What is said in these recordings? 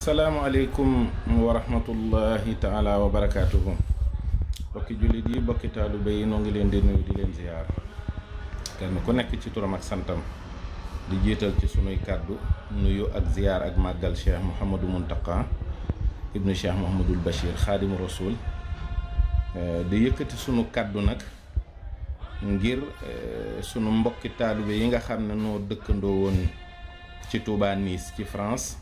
salaamaaleykum wa rahmatullahi taala wa barakaatuhu. bokki jullit yi bokki taalibe yi noo ngi leen di nuyu di leen ziyaar kenn ku nekk ci turam ak santam di jiital ci sunuy kàddu nuyu ak ziyaar ak màggal Cheikh Mouhamadou Mountakha ibnu Cheikh Mouhamadul Bachir xaadimu rasul di yëkkati sunu kàddu nag ngir sunu mbokki taalibe yi nga xam ne noo dëkkandoo woon ci Touba Nice ci France.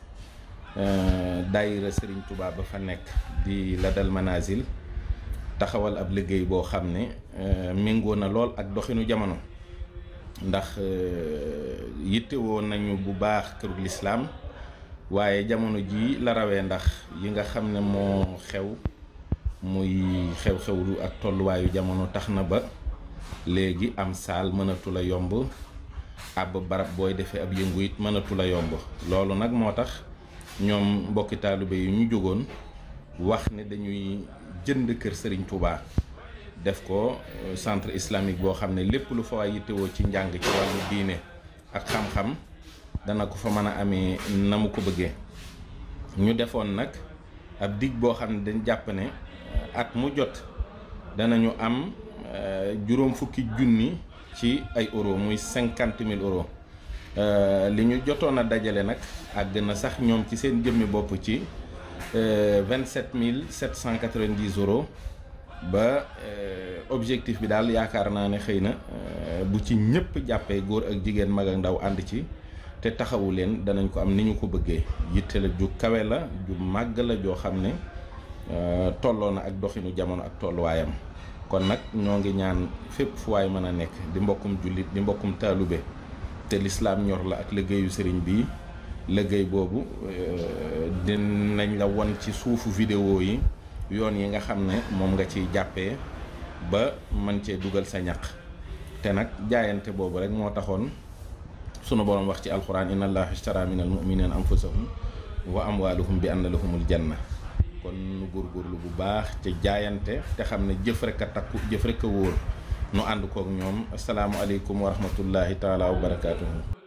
daayira Serigne Touba ba fa nekk di Ladal Manazil taxawal ab liggéey boo xam ne méngoo na lool ak doxinu jamono ndax yittewoo nañu bu baax kërug lislaam waaye jamono ji la rawee ndax yi nga xam ne moo xew muy xew-xewlu ak tolluwaayu jamono tax na ba léegi am saal mënatu la yomb ab barab booy defee ab yëngu it mënatu la yomb loolu nag moo tax ñoom mbokki taalibe yu ñu jógoon wax ne dañuy jënd kër Serigne Touba def ko centre islamique boo xam ne lépp lu fa waay yittewoo ci njàng ci wàllu diine ak xam-xam dana ko fa mën a amee na mu ko bëggee. ñu defoon nag ab dig boo xam ne dañ jàpp ne at mu jot danañu am juróom fukki junni ci ay euro muy 50 000 euros. li ñu jotoon a dajale nag àgg na sax ñoom ci seen jëmmi bopp ci 27 790 euros ba objectif bi daal yaakaar naa ne xëy na bu ci ñëpp jàppee góor ak jigéen mag ak ndaw ànd ci te taxawu leen danañ ko am ni ñu ko bëggee yitte la ju kawe la ju màgg la joo xam ne tolloo na ak doxinu jamono ak tolluwaayam kon nag ñoo ngi ñaan fépp fu waay mën a nekk di mbokkum jullit di mbokkum taalube te lislaam ñor la ak liggéeyu sëriñ bi liggéey boobu dinañ la won ci suufu vidéo yi yoon yi nga xam ne moom nga ciy jàppee ba man cee dugal sa ñaq te nag jaayante boobu rek moo taxoon sunu boroom wax ci alxuraan inna allaha ishtara minal mu'minina anfusahum wa amwaaluhum bi anna lahumul janna kon nu góorgóorlu bu baax te jaayante te xam ne jëf rek a takku jëf rek a wóor nu ànd kook ñoom asalaamualeykum wa rahmatullahi taala wa barakaatuhu.